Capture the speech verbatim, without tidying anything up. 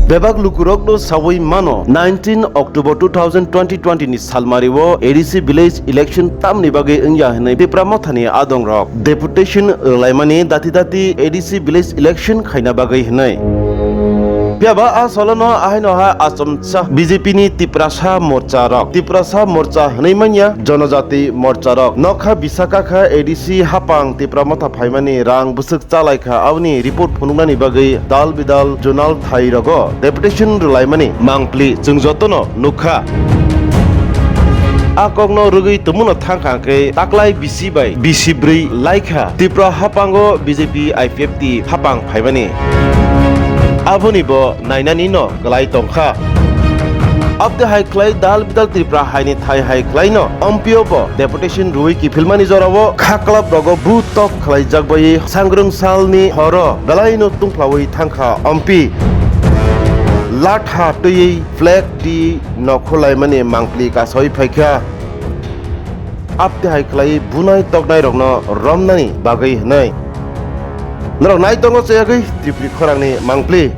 Bebak lukurokno sawi mano, nineteen October two thousand twenty twenty ni salmario A D C village election tamni bagwi wngya hwnwi Tipra Mothani adongrok deputation rwlaimani dati dati A D C village election khaina bagwi hwnwi. Phiya ba a salono ahaino ha achomsa B J P ni Tiprasa Morcha rok, Tiprasa Morcha hwnwi manya Jonojati Morcha rok, nokha bisaka kha A D C hapang Tipra Motha phaimani rang bwswk chalaikha, aboni report phunuknani bagwi dal bidal zonal thairogo deputation rwlaimani mangpli chwng jotono nukha. A kokno rwgwi tongmano thangkha hwnkhe taklai bisi bai bisi bwrwi laikha Tripura hapango B J P I P F T hapang phaimani. Aboni bo nainani no kwlai tongkha. Abte hai khlai dal bidal Tripura haini thai hai khlai no ompio bo deputation rwui kiphilmani jorao khaklap rogo bu tok khlaijak bai sangrung salni horo belaino tungphlaui thangkha ompi. Latha twiwi flag twi nokhorlaimani mangpli kasoi phaikha. Abte hai khlai bunai toknai rokno romnani bagwi hwnwi. Norok nai tongo chayagwi Tripuri khorangni mangpli.